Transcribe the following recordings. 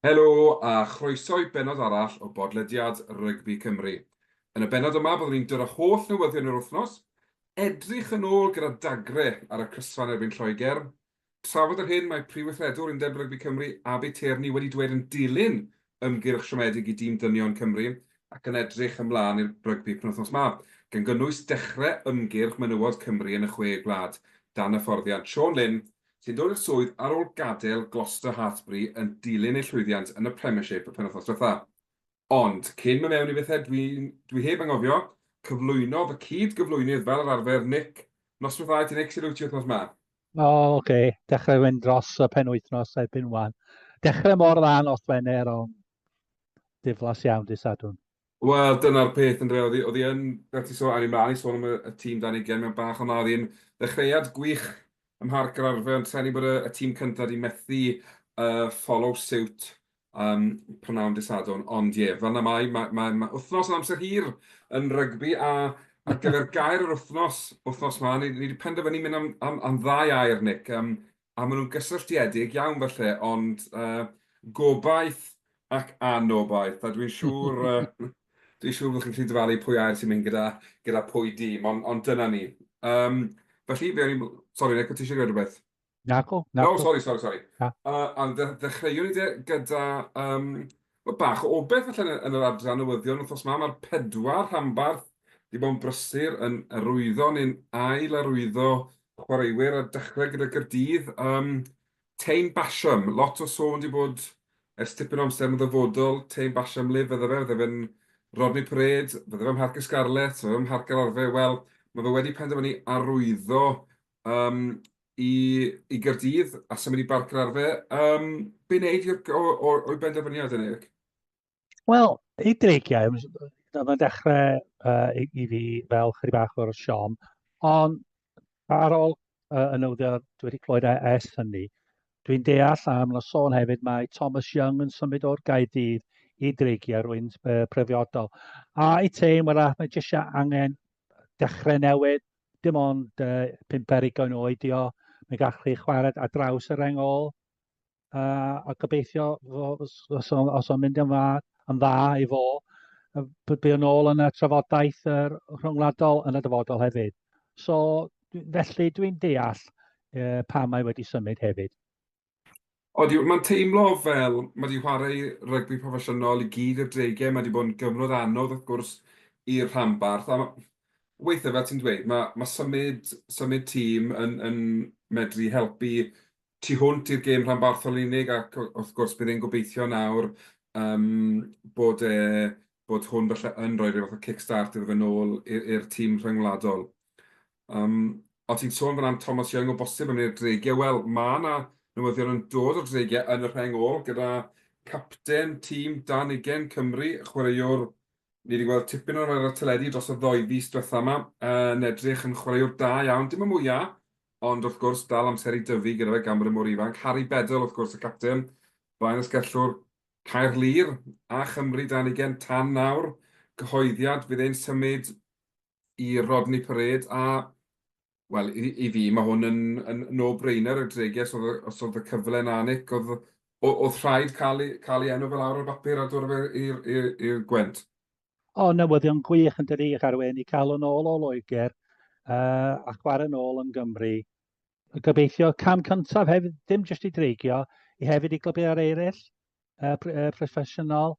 Helo a chroeso i bennod arall o bodlediad Rygbi Cymru. Yn y bennod yma byddwn ni'n dod â holl newyddion yr wythnos, edrych yn ôl gyda dagre ar y crysfan erbyn Lloegr, trafod yr hyn mae Prif Weithredwr Undeb Rygbi Cymru Abi Tierney wedi dweud yn dilyn ymgyrch siomedig i dîm dynion Cymru ac yn edrych ymlaen i'r rygbi penwythnos 'ma, gan gynnwys dechrau ymgyrch menywod Cymru yn y Chwe Gwlad dan hyfforddiant Sean Lynn sy'n dod i'r swydd ar ôl gadael Gloucester Hartpury yn dilyn eu llwyddiant yn y Premiership y penwythnos diwetha'. Ond, cyn mynd mewn i bethau, dwi'n dwi heb anghofio cyflwyno fy cyd-gyflwynydd fel yr arfer, Nick. Noswaith dda i ti Nick, sut wyt ti wythnos 'ma? O, oce, okay. Dechrau fynd dros y penwythnos erbyn wan. Dechrau mor dda nos Wener, ond diflas iawn dydd Sadwrn. Wel, dyna'r peth yndyfe, oedd hi oedd hi yn, fel ti'n sôn, awn ni mlaen i sôn am y y tîm dan ugain mewn bach, ond na, oedd hi'n ddechreuad gwych ym Mharc yr Arfau, ond trueni bod y y tîm cyntaf 'di methu uh, follow suit um, prynawn dydd Sadwrn, ond ie, fel 'na mae, mae, mae, mae wythnos yn amser hir yn rygbi, a ar gyfer gair yr wythnos, wythnos 'ma, ni, ni wedi penderfynu mynd am, am, am ddau air, Nick, um, a maen nhw'n gysylltiedig iawn falle, ond uh, gobaith ac anobaith, a dwi'n siŵr uh, dwi'n siŵr bod chi'n gallu dyfalu pwy air sy'n mynd gyda, gyda pwy dîm, ond, ond dyna ni. Um, felly, fe o'n i'n... Sori, Nick, o ti eisiau gweud rhywbeth? Naco, naco. No, sorry, sorry, sorry. Na. Uh, a ddechreuwn ni de gyda um, bach o obaith falle yn, yn yr adran newyddion wythnos 'ma. Mae'r pedwar rhanbarth wedi bod yn brysur yn arwyddo neu'n ail arwyddo chwaraewyr a dechrau gyda Gaerdydd. Um, Taine Basham, lot o sôn wedi bod ers tipyn o amser yn ddyfodol. Taine Basham, le fydde fe? Fydde fe'n Rodney Parade? Fydde fe ym Mharc y Scarlets? Fydde fe ym Mharc yr Arfau? Wel, mae fe wedi penderfynu arwyddo um, i, i Gaerdydd a symud i Barc yr Arfau. Um, be wneud o'i benderfyniad yn Eric? Wel, i dreigiau, oedd yn dechrau uh, i, i fi fel chydig bach o'r siom, ond ar ôl uh, y newyddion dwi wedi clywed e ers hynny, dwi'n deall am y sôn hefyd mae Thomas Young yn symud o'r Gaerdydd i dreigiau rwy'n uh, profiadol. A i teim, wrach, mae jyst angen dechrau newydd, dim ond uh, 5 ar 20 oed i o, mae'n gallu chwarae ar draws y reng ôl, uh, a gobeithio os, os, os o'n mynd yn dda, yn dda i fo, bydd yn ôl yn y trafodaeth yr rhyngwladol yn y dyfodol hefyd. So, felly dwi'n deall uh, pam mae wedi symud hefyd. Odi, mae'n teimlo fel mae wedi chwarae rygbi proffesiynol i gyd i'r Dreigiau, mae wedi bod yn gyfnod anodd wrth gwrs i'r rhanbarth, a weithiau fel ti'n dweud, mae, mae symud, symud tîm yn, yn medru helpu tu hwnt i'r gêm rhanbarthol yn unig, ac wrth gwrs bydd e'n gobeithio nawr um, bod, e, bod hwn falle yn rhoi rhyw fath o kick-start iddo fe nôl i'r tîm rhyngwladol. Um, o ti'n sôn fan am Thomas Young o bosib yn mynd i'r Dreigiau, wel mae yna newyddion yn dod o'r Dreigiau yn y rheng ôl gyda capten tîm dan ugain Cymru, chwaraewr ni wedi gweld tipyn o'r ar y teledu dros y ddoi fis diwetha yma, yn edrych yn chwaraewr da iawn, dim y mwyaf, Ond wrth gwrs, dal amser i dyfu gyda fe gan bod e mor ifanc. Harry Beddle, wrth gwrs, y capten, blaen asgellwr Caerlŷr a Chymru dan ugain tan nawr. Cyhoeddiad, fydd e'n symud i Rodney Parade a, wel, i, i fi, mae hwn yn, yn no-brainer y Dreigiau, os oedd, os oedd y cyfle 'na, Nick, oedd, oedd rhaid cael, cael ei enw fel awr ar bapur a dod â fe i'r Gwent. O, newyddion gwych yn dydi, Carwyn, i cael yn ôl o Loegr uh, a chwarae yn ôl yn Gymru. Gobeithio cam cyntaf hefyd, ddim jyst i dreigio, i hefyd i glybiau ar eraill uh, uh, proffesiynol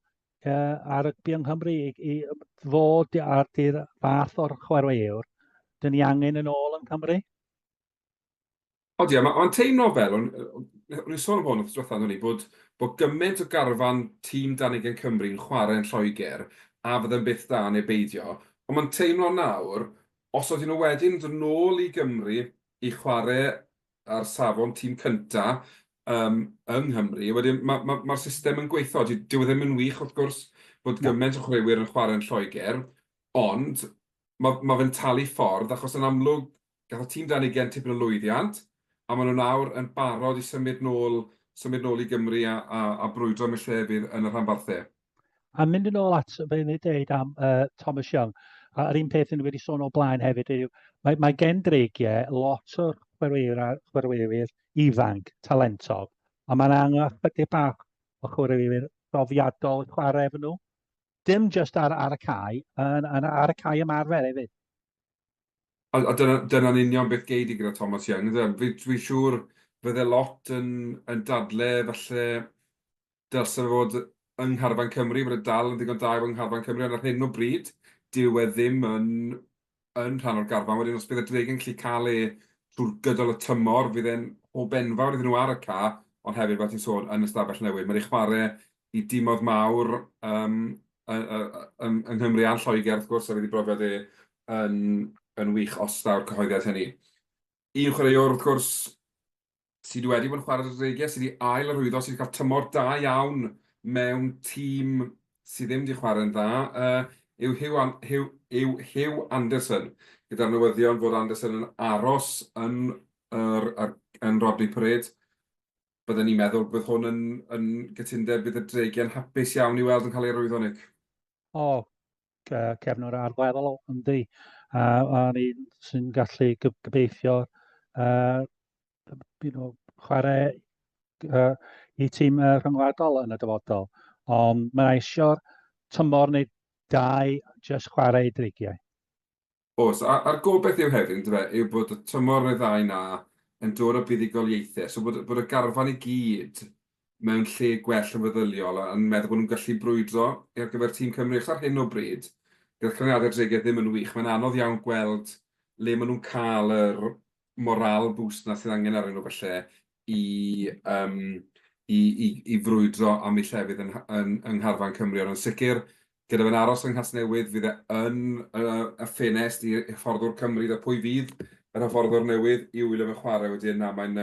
uh, a rygbi yng Nghymru i, i fod ar di'r fath o'r chwaraewr dyn ni angen yn ôl yng Nghymru. Odi, a mae'n teimlo fel, o'n i'n sôn am hwn wythnos diwetha, o'n i, bod, bod gymaint o garfan tîm dan ugain Cymru yn chwarae yn Lloegr, a fydde'n byth da neu beidio, ond mae'n teimlo nawr, os ydyn nhw wedyn yn dod nôl i Gymru i chwarae ar safon tîm cynta um, yng Nghymru, wedyn mae'r ma, ma, ma system yn gweithio. Dyw e ddim yn wych, wrth gwrs, bod gymaint o chwaraewyr yn chwarae yn Lloegr, ond mae, ma fe'n talu ffordd, achos yn amlwg Gath y tîm dan ugain tipyn o lwyddiant, a maen nhw nawr yn barod i symud nôl, symud nôl i Gymru a, a, a brwydro am y llefydd yn y rhanbarthau. A mynd yn ôl at be ni'n deud am uh, Thomas Young, a'r un peth ni wedi sôn o blaen hefyd yw, mae, mae gen dreigiau lot o'r chwaraewyr, chwaraewyr ifanc, talentog, a mae'n angen ychydig bach o chwaraewyr profiadol yn chwarae efo nhw. Dim just ar, ar y cae, yn, yn, ar y cae ymarfer hefyd. A, a dyna, dyna'n union beth gei di gyda Thomas Young. Fi, dwi'n siŵr fydde lot yn, yn dadle falle dylse fe fod yng ngharfan Cymru, bod e dal yn ddigon da i fod yng ngharfan Cymru, ond ar hyn o bryd, dyw e ddim yn, yn rhan o'r garfan. Wedyn, os bydd y Dreigiau'n gallu cael e trwy'r gydol y tymor, fydd e'n hwb enfawr iddyn nhw ar y ca, ond hefyd, fel ti'n sôn, yn y stafell newid. Mae wedi chwarae i dimoedd mawr um, yng Nghymru a'n Lloegr, wrth gwrs, a fydd ei brofiad e yn, yn wych os daw'r cyhoeddiad hynny. Un chwaraewr, wrth gwrs, sydd wedi bod yn chwarae dros y Dreigiau, sydd wedi ail arwyddo, sydd wedi cael tymor da iawn mewn tîm sydd ddim wedi chwarae'n dda, uh, yw Hugh, An Hugh, yw Hugh Anderson, gyda'r newyddion fod Anderson yn aros yn, yr, yr, yn Rodney Parade. Byddwn ni'n meddwl bydd hwn yn, yn gytundeb bydd y Dreigiau'n hapus iawn i weld yn cael ei arwyddo, Nick. O, cefnwr arweddol, yndi. A, a un sy'n gallu gobeithio you know, chwarae i tîm rhyngwladol yn y dyfodol. Ond mae eisiau'r tymor neu dau jyst chwarae i Dreigiau. Oes, a'r gobaith yw hefyd, yndyfe, yw bod y tymor neu ddau 'na yn dod â buddugoliaethau, so bod bod y garfan i gyd mewn lle gwell yn feddyliol a yn meddwl bod nhw'n gallu brwydro ar gyfer tîm Cymru, achos ar hyn o bryd, gyda canlyniadau'r Dreigiau ddim yn wych, mae'n anodd iawn gweld le maen nhw'n cael yr morale boost 'na sydd angen arnyn nhw falle i yym i i i frwydro am eu llefydd yn yn yng ngharfan Cymru. Ond yn sicr, gyda fe'n aros yng Nghasnewydd, fydd e yn y y ffenest i hyfforddwr Cymru, da pwy fydd yr hyfforddwr newydd i wylio fe'n chwarae wedyn. Na, mae'n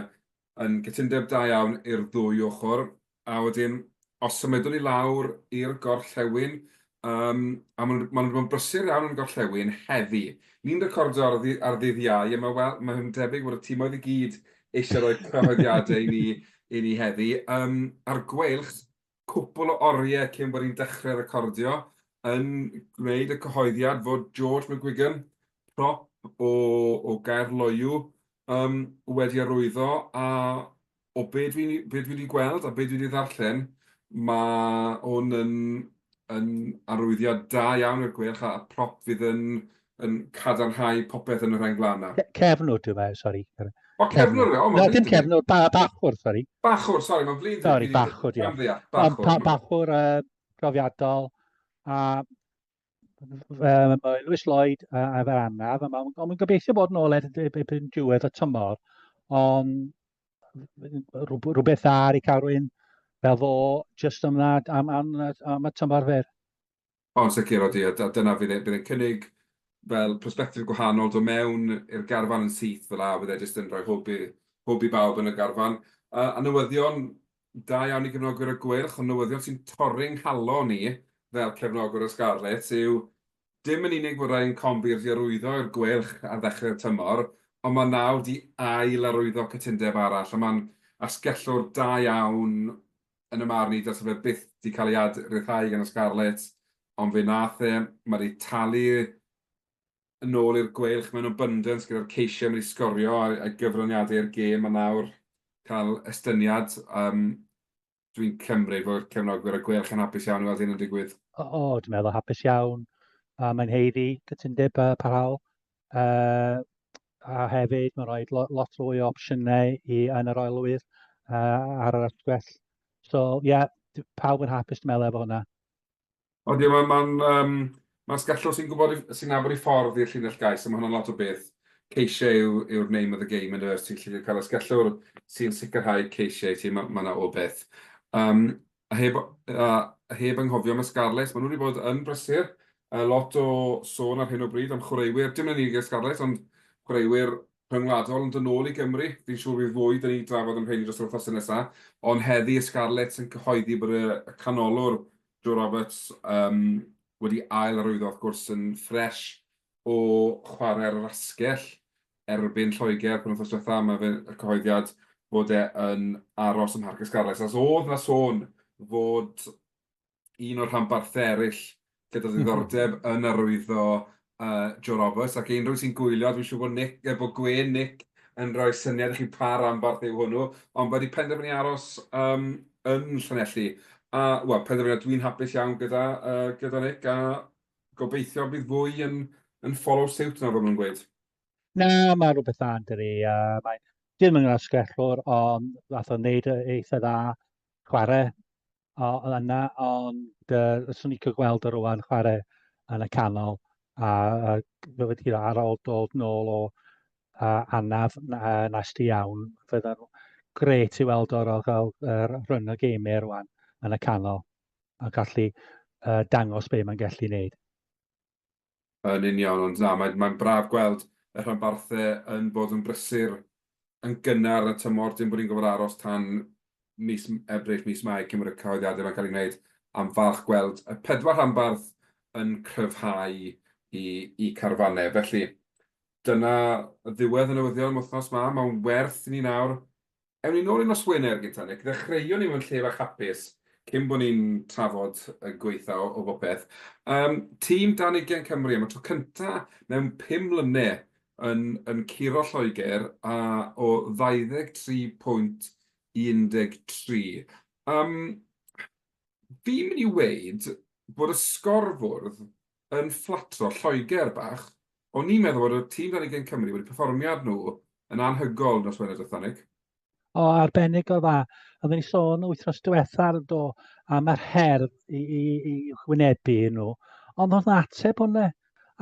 yn gytundeb da iawn i'r ddwy ochr. A wedyn, os symudwn ni lawr i'r gorllewin, yym, a maen nhw maen nhw 'di bod yn brysur iawn yn y gorllewin heddi. Ni'n recordio ar ddy- ar ddydd Iau, a mae wel- mae'n debyg bod y timoedd i gyd eisiau rhoi cyhoeddiadau i ni i ni heddi. Yym, a'r Gweilch, cwpl o oriau cyn bod ni'n dechrau recordio, yn gwneud y cyhoeddiad fod George McGuigan, prop o o Gaerloyw, yym, wedi arwyddo, a o be dwi'n be dwi wedi gweld a be dwi wedi ddarllen, mae hwn yn, yn arwyddiad da iawn i'r Gweilch a prop fydd yn, yn cadarnhau popeth yn y rheng flaen na. Cefnwr dwi'n meddwl, sori. O, cefnwr, o, mae'n Dim cefnwr, ba, bachwr, sori. Bachwr, sori, mae'n flin. Sori, bachwr, ia. Bachwr. Bachwr uh, profiadol, a mae Lewis Lloyd efo'r anaf, a mae'n ma gobeithio bod yn ôl erbyn diwedd y tymor, ond rhywbeth dda i cael rhywun fel fo jyst am, am, am, am y tymor fer. O'n sicr, odi, a dyna fydd e, bydd e'n cynnig fel persbectif gwahanol, dod mewn i'r garfan yn syth fel 'a, bydd e jyst yn rhoi hwb i, hwb i bawb yn y garfan. A newyddion da iawn i gefnogwyr y Gweilch, ond newyddion sy'n torri'n nghalon i fel cefnogwr y Scarlets yw dim yn unig bod Ryan Comby wedi arwyddo i'r Gweilch ar ddechrau'r tymor, ond mae nawr 'di ail-arwyddo cytundeb arall, a mae'n asgellwr da iawn yn y marn i, dylse fe byth 'di cael ei ad-ryddhau gan y Scarlets, ond fe wnaeth e, mae 'di talu yn ôl i'r Gweilch mewn abundance gyda'r ceisiau mae wedi sgorio a'i gyfraniadau i'r gêm a nawr cael estyniad. Um, dwi'n cymryd fod cefnogwyr y Gweilch yn hapus iawn i weld hyn yn digwydd. O, o dwi'n meddwl hapus iawn. A mae'n heiddi cytundeb parhaol. A hefyd mae'n rhoi lot fwy o opsiynau i yn yr aelwydd ar yr asgell. So, ie, yeah, pawb yn hapus dwi'n meddwl efo hwnna. Odi, mae'n ma um, ma sgallwr sy'n gwybod, sy'n nabod ei ffordd i'r llinell gais, a mae hwnna'n lot o beth. Ceisiau yw, yw'r name of the game, yndyfe? Os ti'n gallu cael asgellwr sy'n sicrhau ceisiau i ti, mae ma 'na o beth. Um, a heb, a heb anghofio am y Scarlets, maen nhw wedi bod yn brysur. Lot o sôn ar hyn o bryd am chwaraewyr, dim yn unig y Scarlets, ond chwaraewyr rhyngwladol yn dod nôl i Gymru. Fi'n siŵr bydd fwy 'da ni drafod am rheini dros yr wythnosau nesaf. Ond heddi y Scarlets yn cyhoeddi bod y canolwr Joe Roberts um, wedi ail arwyddo wrth gwrs yn ffresh o chwarae ar yr asgell erbyn Lloegr penwythnos diwetha. Mae fe y cyhoeddiad bod e yn aros ym Mharc y Scarlets. As oedd na sôn fod un o'r rhanbarthau eraill gyda ddiddordeb yn arwyddo uh, Joe Roberts, ac unrhyw sy'n gwylio, dwi'n siŵr bod Nick, eh, bod Gwen Nick yn rhoi syniad i chi pa ranbarth yw hwnnw, ond wedi penderfynu aros um, yn Llanelli. A, wel, penderfyniad dwi'n hapus iawn gyda, gyda Nick, a gobeithio bydd fwy yn, yn follow suit nawr, fel maen nhw'n gweud. Na, mae rhywbeth dda yn dydi. Uh, mae dim yn asgellwr, ond fath o wneud eitha dda chwarae o, yna, ond uh, swn i'n cael gweld o rwan chwarae yn y canol, a, a fe wedi ar ôl dod nôl o uh, anaf uh, nasty iawn, fydda'n grêt i weld o'r gael uh, rhwng y geimau rwan yn y canol a gallu uh, dangos be mae'n gallu wneud. Yn union, ond na, mae'n mae braf gweld y rhanbarthau yn bod yn brysur yn gynnar yn y tymor, dim bod ni'n gorfod aros tan mis Ebrill, mis Mai cyn bod y cyhoeddiadau yma'n cael eu gwneud. A'n falch gweld y pedwar rhanbarth yn cryfhau i, i carfannau. Felly, dyna ddiwedd y newyddion am wythnos ma. Mae'n werth i ni nawr Ewn ni nôl i nos Wener gynta, Nick. Ddechreuon ni mewn lle bach hapus cyn bod ni'n trafod y gwaetha o, o bopeth. Um, tîm dan ugain Cymru am y tro cynta mewn 5 mlynedd yn, yn curo Lloegr a o 23.13. Um, fi'n mynd i weud bod y sgorfwrdd yn fflatro Lloegr bach. O'n i'n meddwl bod y tîm dan ugain Cymru wedi perfformiad nhw yn anhygoel nos Wener diwetha, Nick. O, arbennig o dda. Oedden ni sôn wythnos diwetha ar do am yr her i, i, i wynebu nhw, ond oedd ateb hwnna.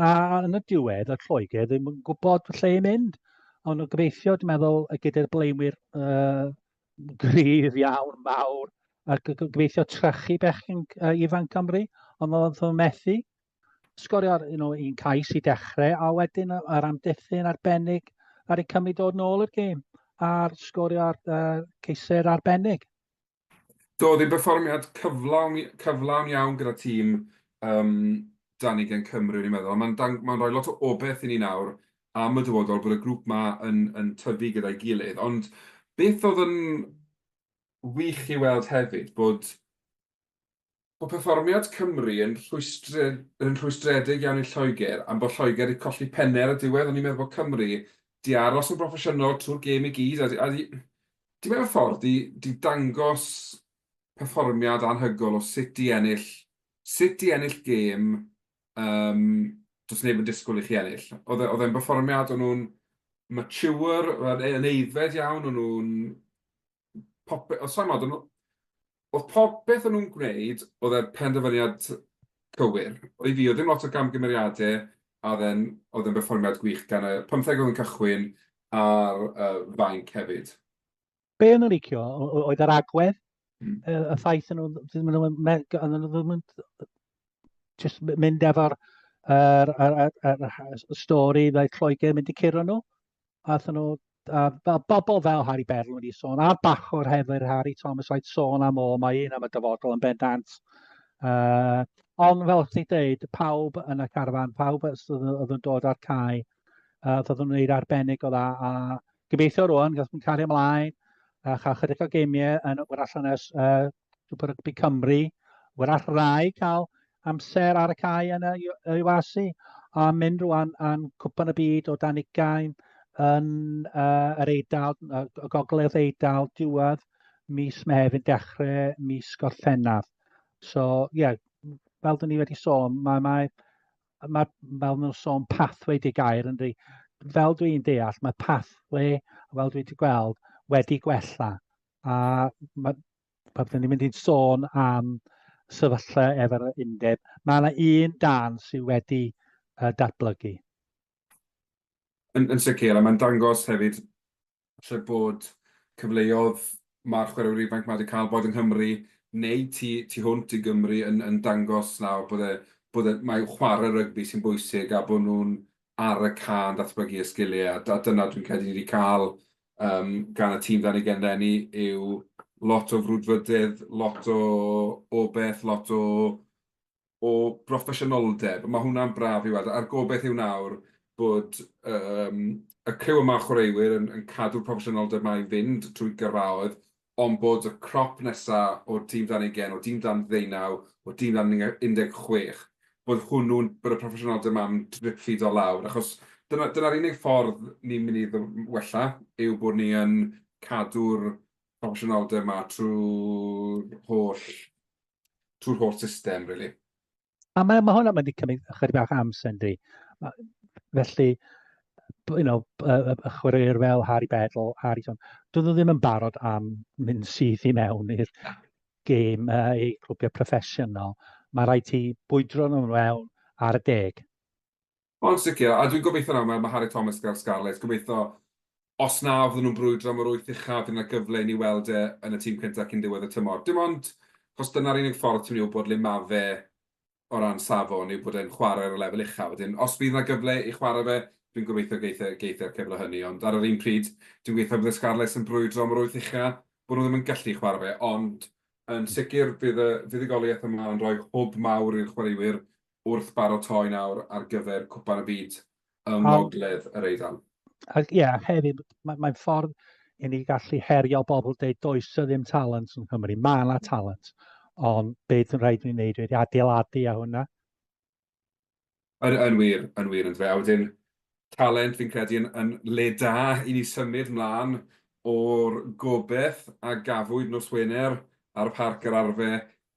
A yn y diwedd, y Lloegr ddim yn gwybod lle i mynd. Ond nhw'n gobeithio, dwi'n meddwl, gyda'r blaenwyr uh, gryf iawn, mawr, a gobeithio trechu bechgyn uh, ifanc Cymru, ond oedd nhw'n methu sgorio you know, un cais i dechrau, a wedyn yr amddiffyn arbennig ar eu Cymru dod nôl i'r gêm, a'r sgorio ar uh, ceisau arbennig. Doedd hi'n berfformiad cyflawn, cyflawn iawn gyda tîm um, dan ugain Cymru, o'n i'n meddwl. Mae'n ma rhoi lot o obeith i ni nawr am y dyfodol bod y grŵp ma yn, yn tyfu gyda'i gilydd. Ond beth oedd yn wych i weld hefyd bod bod perfformiad Cymru yn rhwystre- yn rhwystredig iawn i Lloegr am bod Lloegr wedi colli pennau ar y diwedd. O'n i'n meddwl bod Cymru 'di aros yn broffesiynol trwy'r gêm i gyd a 'di a 'di 'di mewn ffordd 'di 'di dangos perfformiad anhygoel o sut i ennill sut i ennill gêm yym does neb yn disgwyl i chi ennill. Oedd e oedd e'n berfformiad o'n nhw'n mature, yn aeddfed iawn, o'n nhw'n popeth, o sa'n modd, oedd popeth o'n nhw'n gwneud, oedd e'r penderfyniad cywir. I fi, oedd ddim lot o gamgymeriadau, a oedd e'n oedd e'n berfformiad gwych gan y 15 oedd yn cychwyn a'r uh, fainc hefyd. Be o'n nhw'n licio oedd yr agwedd, mm. y, y ffaith yn nhw ddim yn nhw ddim yn just mynd efo'r yr, yr, yr, yr, yr stori fel Lloegr mynd i curo nhw. Aethon nhw, a fel bobl fel Harry Beryl wedi sôn, a'r bachwr hefyd, Harry Thomas, oedd sôn am o, mae un am y dyfodol yn bendant. Uh, ond fel ti'n dweud, pawb yn y carfan, pawb oedd yn dod ar cae, uh, oedd yn gwneud arbennig o dda, a gobeithio rwan, gallwn cario ymlaen, a chael chydig o geimiau yn wrach allan ers uh, Super Rugby Cymru, wrach rai cael amser ar y cae yn y URC, a mynd rwan yn Cwpan y Byd o dan ugain yn uh, yr Eidal, y Gogledd Eidal, diwedd mis Mehefin, dechrau mis Gorffennaf. So, ie, yeah, fel dyn ni wedi sôn, mae, mae, mae fel nhw'n sôn pathway di gair yn di. Fel dwi'n deall, mae pathway, fel dwi wedi gweld, wedi gwella. A mae, pan fydden ni'n mynd i'n sôn am sefyllfa efo'r undeb, mae yna un dan sydd wedi uh, datblygu. Yn, yn sicr, a mae'n dangos hefyd lle bod cyfleoedd mae'r chwaraewyr ifanc 'ma wedi cael, boed yng Nghymru neu tu, tu hwnt i Gymru, yn, yn dangos nawr bod e, bod e, mae chwarae rygbi sy'n bwysig a bod nhw'n ar y cae yn datblygu y sgiliau, a dyna dwi'n credu ni wedi cael um, gan y tîm dan ugain eleni yw lot o frwdfrydedd, lot o obeith, lot o, o broffesiynoldeb. Mae hwnna'n braf i weld, a'r gobeith yw nawr bod um, y criw yma o chwaraewyr yn, yn cadw'r proffesiynoldeb yma i fynd trwy gyrfaoedd, ond bod y crop nesa o'r tîm dan ugain, o dîm dan ddeunaw, o dîm dan 16, bod hwnnw'n, bod y proffesiynoldeb 'ma'n drip feedo lawr, achos dyna, dyna'r unig ffordd ni'n mynd i wella, yw bod ni yn cadw'r proffesiynoldeb 'ma trwy'r holl, trwy'r holl system, really. A mae, mae hwnna'n mynd i cymryd ychydig bach amser, yndi. Felly, you know, y, y, y chwaraewyr fel Harry Beddle, Harry John, dyn nhw ddim yn barod am mynd syth i mewn i'r gêm uh, i clwbiau proffesiynol. Mae rhaid ti bwydro nhw mewn ar y deg. Ond sicr, a dwi'n gobeithio nawr, mae, mae Harry Thomas gyda'r Scarlets, gobeithio os na fydden nhw'n brwydro am yr wyth uchaf, fydd yna gyfle i ni weld e yn y tîm cyntaf cyn diwedd y tymor. Dim ond, achos dyna'r unig ffordd ti'n mynd i wybod le mae fe o ran safon, yw bod e'n chwarae ar y lefel uchaf. Wedyn, os bydd yna gyfle i chwarae fe, dwi'n gobeithio geith e, geith e'r cyfle hynny. Ond ar yr un pryd, dwi'n gobeithio bydd y Scarlets yn brwydro am yr wyth uchaf, bod nhw ddim yn gallu chwarae fe. Ond yn sicr, bydd y fuddugoliaeth yma yn rhoi hwb mawr i'r chwaraewyr wrth baratoi nawr ar gyfer Cwpan y Byd yng Ngogledd yr Eidal. Ac ie, yeah, hefyd, mae'n mae ffordd i ni gallu herio bobl dweud does y ddim talent yn Nghymru. Mae yna talent, ond beth yn rhaid i ni wneud ydy adeiladu a hwnna. Yn, yn wir, yn wir yn dweud. A wedyn, talent fi'n credu yn, yn le da i ni symud mlaen o'r gobeith a gafwyd nos Wener ar Parc yr Arfe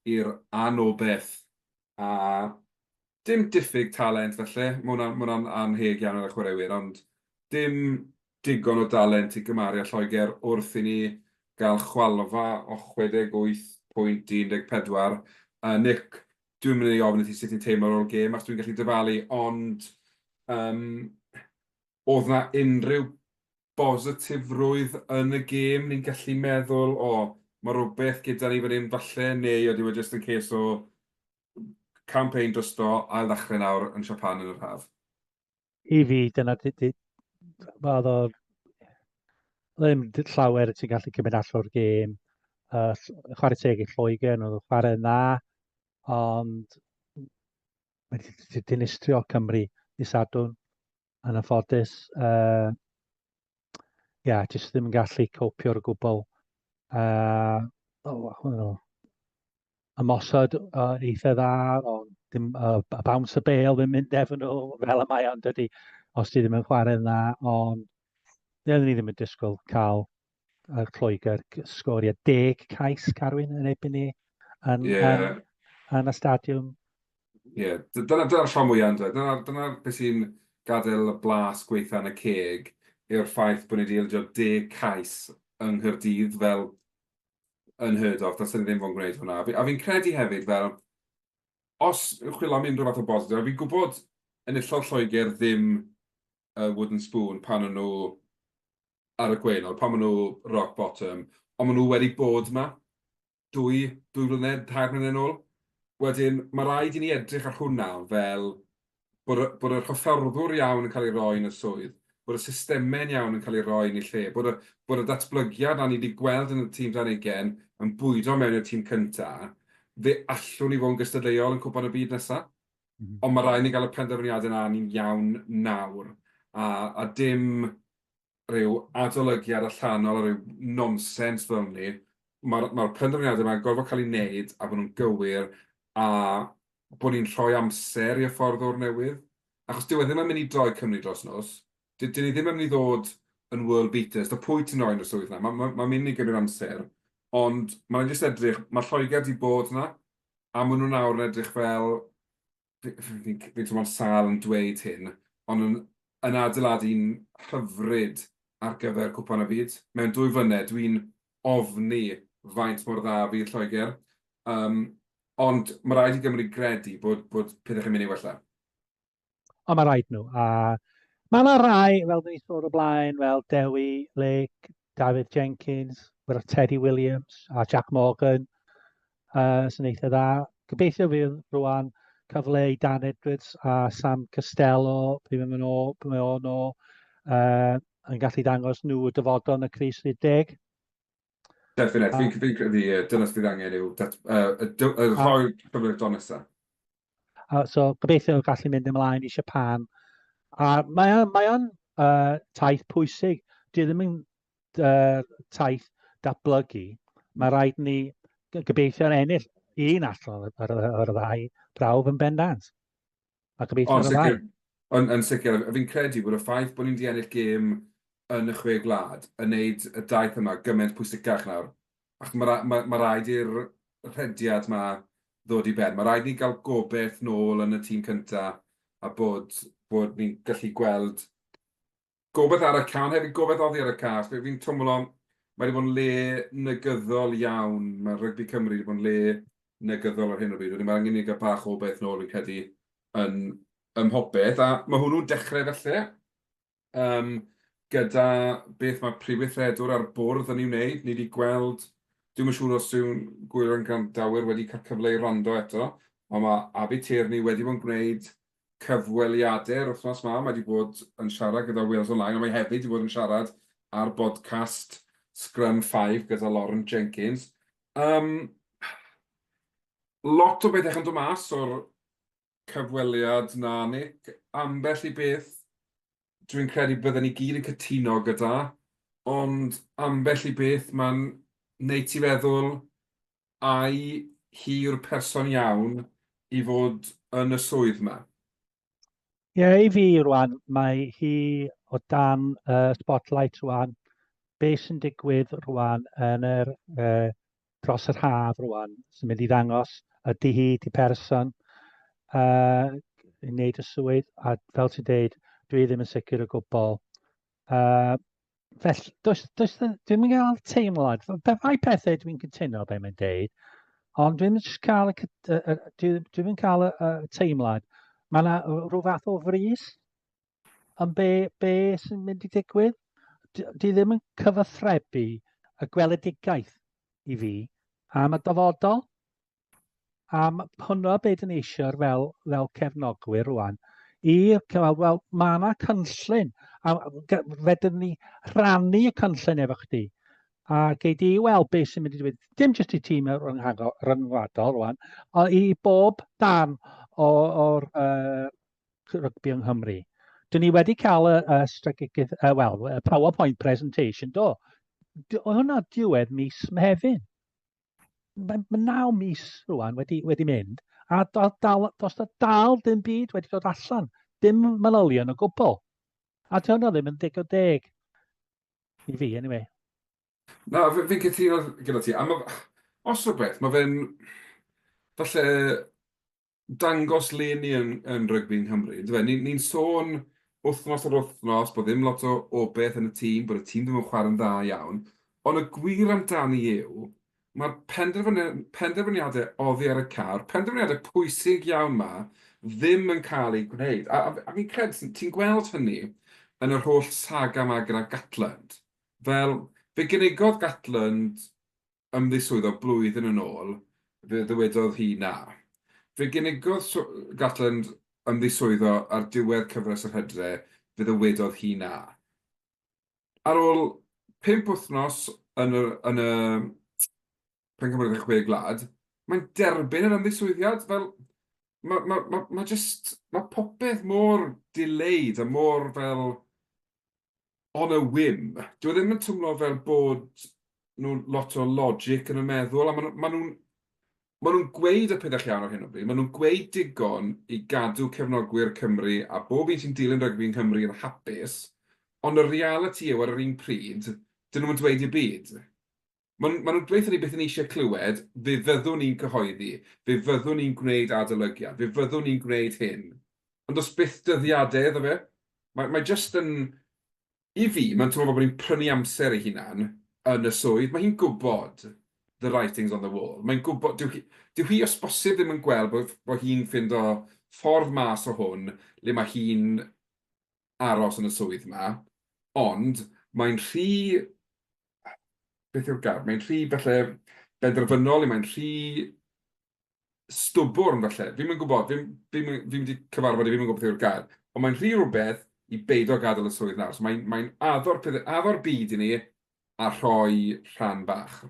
i'r anobeth A dim diffyg talent falle, ma' hwnna'n ma' hwnna'n annheg iawn ar y chwaraewyr, ond dim digon o dalent i gymaru â Lloegr wrth i ni gael chwalfa o 68.14. Uh, Nick, dwi'n mynd i ofyn i ti sut ti'n teimlo ar ôl gêm, achos dwi'n gallu dyfalu, ond um, oedd na unrhyw bositifrwydd yn y gêm ni'n gallu meddwl, o, mae rhywbeth gyda ni fan hyn falle, neu ydy e jyst yn case o campaign drosto, ail ddechrau nawr yn Japan yn yr haf? I fi, dyna, oedd o ddim llawer ti'n gallu cymryd allan o'r gêm. Uh, chwarae teg i Lloegr, oedd o'n chwarae dda, ond mae wedi dinistrio Cymru i Sadwrn yn anffodus. Uh, yeah, jyst ddim yn gallu copio'r gwbl. Uh, oh, oh, ymosod uh, eitha dda, ond dim, uh, bounce y bale ddim mynd efo nhw fel y mae ond dydy, os ti ddim yn chwarae dda, ond Oedden ni ddim yn disgwyl cael uh, Lloegr sgorio deg cais Carwyn yn ebyn ni yn, yeah. yn, yn y stadiwm. Ie, yeah. dyna, dyna'r siom mwyaf, ynddo. Dyna, dyna beth sy'n gadael y blas gweitha yn y ceg, yw'r ffaith bod ni wedi ildio deg cais yng Nghaerdydd fel unheard of, dylsen ni ddim fod yn gwneud hwnna. A fi'n credu hefyd fel, os chwilio am unrhyw fath o bositif, a fi'n gwybod enillodd Lloegr ddim y wooden spoon pan o'n nhw ar y gwaelod, pan o'n nhw rock bottom, ond maen nhw wedi bod 'ma dwy, dwy flynedd, tair mlynedd nôl. Wedyn, mae rhaid i ni edrych ar hwnna fel bod y, bod yr hyfforddwr iawn yn cael ei roi yn y swydd, bod y systemau'n iawn yn cael ei roi yn ei lle, bod y, bod y datblygiad na ni wedi gweld yn y tîm dan ugain yn bwydo mewn i'r tîm cynta, fe allwn ni fod yn gystadleuol yn Cwpan y Byd nesaf. Mm -hmm. Ond mae rhaid ni gael y penderfyniadau yna ni'n iawn nawr. A, a dim rhyw adolygiad allanol a rhyw nonsens fel 'ny. Mae'r mae'r penderfyniadau yma'n gorfod cael eu wneud a bod nhw'n gywir a bod ni'n rhoi amser i hyfforddwr newydd. Achos dyw e ddim yn mynd i droi Cymru dros nos. Dyn ni ddim yn mynd i ddod yn world beaters. Da pwy ti'n rhoi yn y swydd 'na? Mae'n ma, ma mynd i gymryd amser. Ond mae'n jyst edrych, mae Lloegr 'di bod 'na a maen nhw nawr yn edrych fel fi'n fi, fi teimlo'n sâl yn dweud hyn, ond yn, yn adeiladu'n hyfryd ar gyfer Cwpan y Byd. Mewn dwy flynedd, dwi'n ofni faint mor dda fydd Lloegr. Um, ond mae rhaid i Gymru gredu bod, bod pethau chi'n mynd i wella. Ond mae rhaid nhw. A mae yna rai, fel ni sôn o blaen, fel Dewi Lake, Dafydd Jenkins, fel Teddy Williams a Jack Morgan, uh, sy'n eitha dda. Gobeithio fydd rwan cyfle i Dan Edwards a Sam Costello, pryd mae'n ôl, pryd mae o'n ôl, uh, yn gallu dangos nhw y dyfodol yn y Cris Rhyd Deg. Definite, fi'n fi credu, dyna sydd angen yw dat, uh, uh, rhoi cyfle i'r don nesaf. So gobeithio gallu mynd ymlaen i Japan. A mae o'n, mae o'n uh, taith pwysig. Dwi ddim yn uh, taith datblygu. Mae rhaid ni gobeithio'n ennill un allan o'r, o'r, ddau brawf yn bendant. A gobeithio ar y ddau. Yn, yn sicr, fi'n credu bod y ffaith bod ni'n di ennill gêm yn y Chwe Gwlad yn wneud y daith yma gymaint pwysicach nawr. Achos mae ma' ma' raid i'r rhediad 'ma ddod i ben. Mae raid ni gael gobaith nôl yn y tîm cynta a bod bod ni'n gallu gweld gobaith ar y cae, ond hefyd gobaith oddi ar y cae. Achos fi'n twmlo, mae wedi bod yn le negyddol iawn. Mae rygbi Cymru wedi bod yn le negyddol ar hyn o bryd. Wedyn mae angen i ni gael bach o obaith nôl, fi'n credu, yn ym mhopeth. A mae hwnnw'n dechrau falle Yym, gyda beth mae Prif Weithredwr a'r Bwrdd yn ei wneud. Ni 'di gweld, dwi'm yn siŵr os yw'n gwylio'n gwrandawyr wedi cael cyfle i wrando eto, ond mae Abi Tierney wedi bod yn gwneud cyfweliadau yr wythnos 'ma. Mae wedi bod yn siarad gyda Wales Online, ond mae hefyd wedi bod yn siarad ar bodcast Scrum Five gyda Lauren Jenkins. Yym, lot o bethau yn dod mas o'r cyfweliad 'na, Nick. Ambell i beth dwi'n credu bydden ni gyd yn cytuno gyda, ond ambell i beth mae'n wneud ti feddwl, ai hi yw'r person iawn i fod yn y swydd 'ma? Ie, i fi rwan, mae hi o dan y spotlight rwan. Be sy'n digwydd rwan yn yr uh, dros yr haf rwan sy'n mynd i ddangos ydy hi di person uh, i wneud y swydd a fel ti'n deud dwi ddim yn sicr o gwbl. Uh, felly, does, does, dwi'n mynd gael teimlad, rhai pethau dwi'n cytuno be mae'n deud, ond dwi'n mynd cael y, dwi'n dwi cael y, y teimlad, mae yna rhyw fath o frys Ond be, be sy'n mynd i ddigwydd? Di ddim yn cyfathrebu y gweledigaeth i fi am y dyfodol. A hwnnw be dyn ni eisiau fel, fel cefnogwyr rwan, i cael, wel, mae yna cynllun, a fedrwn ni rhannu y cynllun efo chdi, a gei di weld beth sy'n mynd i ddigwydd, dim jyst i tîm rhyngwladol rwan, ond i bob darn o'r uh, rygbi yng Nghymru. Dyn ni wedi cael y, y strategaeth, uh, wel, y PowerPoint presentation, do. Oedd hwnna diwedd mis Mehefin. Mae, mae naw mis rwan wedi, wedi mynd, a dal, dal, does na dal dim byd wedi dod allan. Dim manylion o gwbl. A di hwnna ddim yn digon deg. I fi, anyway. Na, fi'n cytuno gyda ti. A ma, os rhywbeth, mae fe'n falle dangos le ni yn yn rygbi yng Nghymru, yndyfe? Ni'n ni'n sôn wythnos ar wythnos bod ddim lot o obaith yn y tîm, bod y tîm ddim yn chwarae'n dda iawn, ond y gwir amdani yw, mae'r penderfyni- penderfyniadau oddi ar y car, penderfyniadau pwysig iawn 'ma, ddim yn cael eu gwneud. A a a fi'n credu, ti'n gweld hynny yn yr holl saga 'ma gyda Gatland. Fel, fe gynigodd Gatland ymddiswyddo blwyddyn yn ôl, fe ddywedodd hi na. Fe gynigodd Gatland ymddiswyddo ar diwedd cyfres yr Hydre, fe ddywedodd hi na. Ar ôl pump wythnos yn y, yn y Pencampwriaeth y Chwe Gwlad, mae'n derbyn yr ymddiswyddiad, fel ma' ma' ma' ma' jyst, ma' popeth mor delayed a mor fel on a whim. Dyw e ddim yn twmlo fel bod nhw lot o logic yn y meddwl, a maen nhw, maen nhw'n maen nhw'n gweud y pethau iawn ar hyn o bryd. Maen nhw'n gweud digon i gadw cefnogwyr Cymru a bob un sy'n dilyn rygbi yng Nghymru yn hapus, ond y realiti yw ar yr un pryd, dyn nhw'm yn dweud dim byd. Maen maen nhw'n dweud wrthon ni beth 'y ni eisiau clywed, fe fyddwn ni'n cyhoeddi, fe fyddwn ni'n gwneud adolygiad, fe fyddwn ni'n gwneud hyn. Ond does byth dyddiadau iddo fe. Mae mae jyst yn... I fi, mae'n teimlo fel bod hi'n prynu amser ei hunan yn y swydd. Mae hi'n gwybod the writing's on the wall. Mae'n gwybod... Dyw hi dyw hi os bosib ddim yn gweld bod bod hi'n ffindo ffordd mas o hwn le mae hi'n aros yn y swydd 'ma, ond mae'n rhy... beth yw'r gair? Mae'n rhy falle benderfynol neu mae'n rhy stwbwrn falle. Fi'm yn gwybod, fi'm fi'm yn fi'm 'di cyfarfod hi, fi'm yn gwybod beth yw'r gair. Ond mae'n rhy rywbeth i beido gadael y swydd nawr. So mae'n mae'n addo'r peth, addo'r byd i ni a rhoi rhan bach.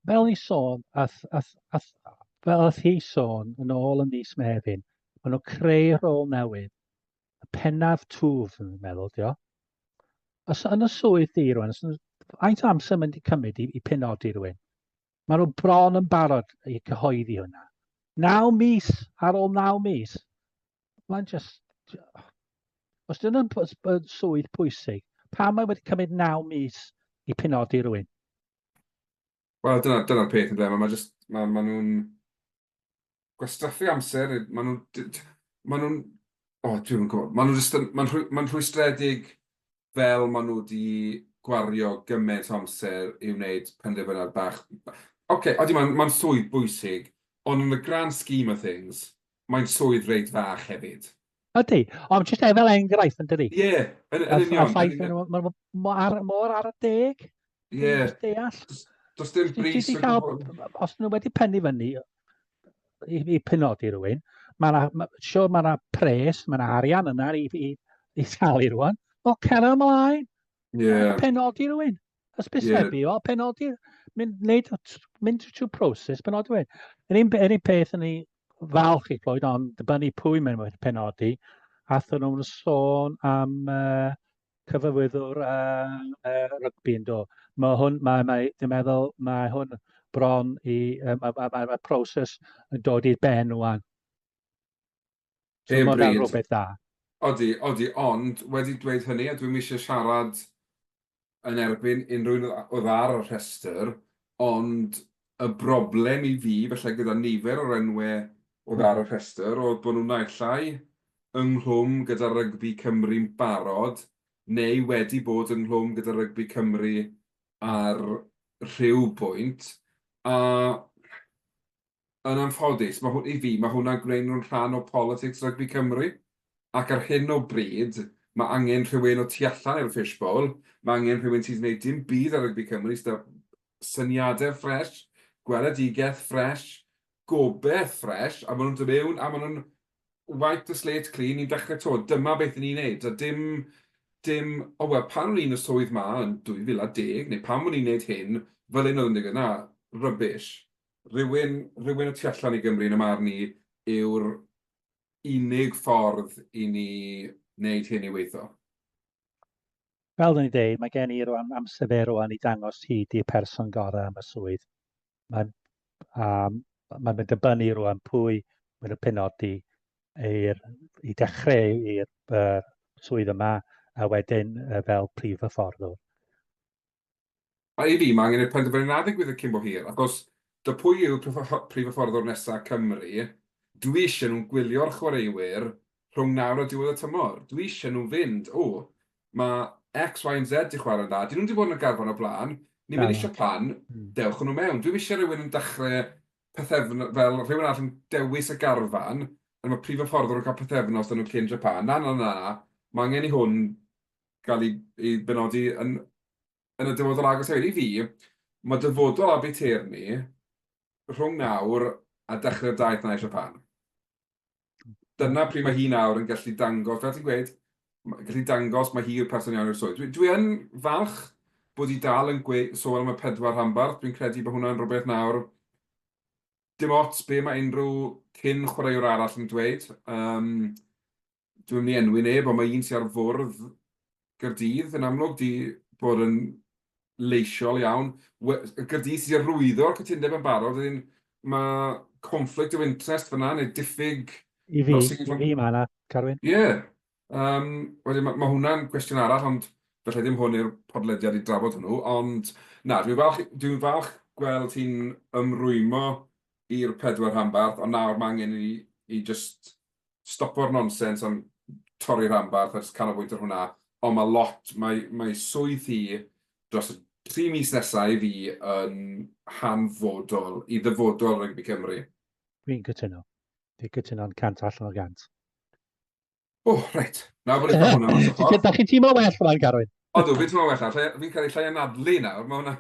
Fel ni sôn, ath, ath, ath, fel ath hi sôn yn ôl yn mis Mehefin, maen nhw'n creu rôl newydd, y pennaf twf, yn meddwl, dio. Os yn y swydd di rwan, os faint o amser mae'n di cymryd i, i penodi rhywun? Maen nhw bron yn barod i cyhoeddi hwnna. Naw mis, ar ôl naw mis. Mae'n just... Os dyn nhw'n swydd pwysig, pam mae wedi cymryd 9 mis i penodi rhywun? Wel, dyna'r dyna peth, ynde. Mae ma just, ma, ma nhw'n gwastraffu amser, ma nhw'n... Ma nhw'n... O, dwi'm yn gwybod. Ma nhw jyst yn... Mae'n rhwy, ma rhwystredig fel ma nhw wedi gwario gymaint o amser i wneud penderfyniad bach. Ocê, odi, mae'n ma swydd bwysig, ond yn the grand scheme of things, mae'n swydd reit fach hefyd. Ydy, ond jyst fel enghraifft yn dydi? Ie, yeah, yn, yn union. A ffaith maen nhw mor, mor ar y deg. Ie. Yeah. Deall. Does dim brys o gwbl. Os nhw wedi pennu fyny i, i penodi rhywun, mae yna, ma, siwr mae yna pres, mae yna arian yna i, i, i talu rhywun. Wel, cer ymlaen. Ie. Yeah. Penodi rhywun. Hysbysebu yeah. o, penodi, mynd, neud, mynd trwy proses, penodi rhywun. Yr un, yr un peth yn ei falch i Floyd, ond dibynnu pwy mae'n wedi penodi, athyn nhw'n sôn am uh, cyfarwyddwr uh, uh, rygbi yn do. Mae hwn, mae, mae, dwi'n meddwl, mae hwn bron i, uh, mae, mae, mae, mae proses yn dod i'r ben rwan. So Hen mae hwnna'n bryd. rhywbeth da. Odi, odi, ond wedi dweud hynny, a dwi'm eisiau siarad yn erbyn unrhyw un oedd ar y rhestr, ond y broblem i fi, falle gyda nifer o'r enwau oedd ar y rhestr, oedd bod nhw naill ai ynghlwm gyda rygbi Cymru'n barod, neu wedi bod ynghlwm gyda rygbi Cymru ar rhyw bwynt, a Yn anffodus, mae hwn, i fi, mae hwnna'n gwneud nhw'n rhan o politics rygbi Cymru, ac ar hyn o bryd, mae angen rhywun o tu allan i'r fishbowl, mae angen rhywun sydd wedi gwneud dim byd ar rygbi Cymru, sydd â syniadau ffresh, gweledigaeth ffresh, gobaith ffresh, a maen nhw'n dod mewn a maen nhw'n wipe the slate clean, ni'n dechrau 'to, dyma beth 'y ni'n neud, a dim, dim, o wel, pan o'n i'n y swydd 'ma yn 2010, neu pan o'n i'n neud hyn, fel hyn oedd yn digwydd, na, rubbish. Rhywun, rhywun y tu allan i Gymru yn 'y marn i yw'r unig ffordd i ni wneud hyn i weithio. Fel o'n i'n deud, mae gen i rwan amser fe rwan i dangos hi di'r person gorau am y swydd. Mae'n um, mae'n mynd dibynnu rwan pwy mae'n y penodi i'r, i dechrau i'r uh, swydd yma a wedyn uh, fel prif hyfforddwr. A i fi, mae angen i'r penderfyniad 'na ddigwydd cyn bo hir, achos 'da pwy yw prif hyfforddwr nesa Cymru, dwi eisiau nhw'n gwylio'r chwaraewyr rhwng nawr a diwedd y tymor. Dwi eisiau nhw fynd, o, mae X, Y and Z 'di chwarae'n dda, 'dyn nhw'm 'di bod yn y garfan o'r blaen, ni'n mynd i Japan, dewch â nhw mewn. Dwi'm eisiau rhywun yn dechrau pythefnos, fel rhywun arall yn dewis y garfan, a mae prif hyfforddwr yn cael pythefnos 'da nhw cyn Japan. Na, na, na, na, mae angen i hwn gael ei, ei benodi yn, yn y dyfodol agos hefyd. I fi, mae dyfodol Abertawe rhwng nawr a dechrau'r daith 'na i Japan. Dyna pryd mae hi nawr yn gallu dangos, fel ti'n gweud, gallu dangos mae hi yw'r person iawn i'r swydd. Dwi, dwi yn falch bod hi dal yn gwe- sôn am y pedwar rhanbarth. Dwi'n credu bod hwnna'n rhywbeth nawr, dim ots be mae unrhyw cyn chwaraewr arall yn dweud. Um, Dwi'm mynd i enwi neb, ond mae un sy ar fwrdd Gaerdydd yn amlwg 'di bod yn leisiol iawn. We- Gaerdydd sydd 'di arwyddo'r cytundeb yn barod, wedyn mae conflict of interest fan'na, neu diffyg... I fi, i fi mae yna, Carwyn. Ie. Yym, wedyn ma' ma' hwnna'n gwestiwn arall, ond falle ddim hwn yw'r podlediad i drafod hwnnw, ond na, dwi'n falch, dwi'n falch gweld hi'n ymrwymo i'r pedwar rhanbarth, ond nawr mae angen i ni i jyst stopo'r nonsens am torri rhanbarth a jyst canolbwyntio ar hwnna, ond mae lot, mae mae swydd hi dros y tri mis nesa i fi yn hanfodol i ddyfodol rygbi Cymru. Dwi'n cytuno. Dwi'n cytuno'n 100 allan o 100. O, reit. Nawr bod ni'n cael hwnna mas o'r ffordd. Da chi'n teimlo well rwan, Carwyn? Odw, fi'n teimlo well nawr. Fi'n credu llai anadlu nawr. Mae hwnna,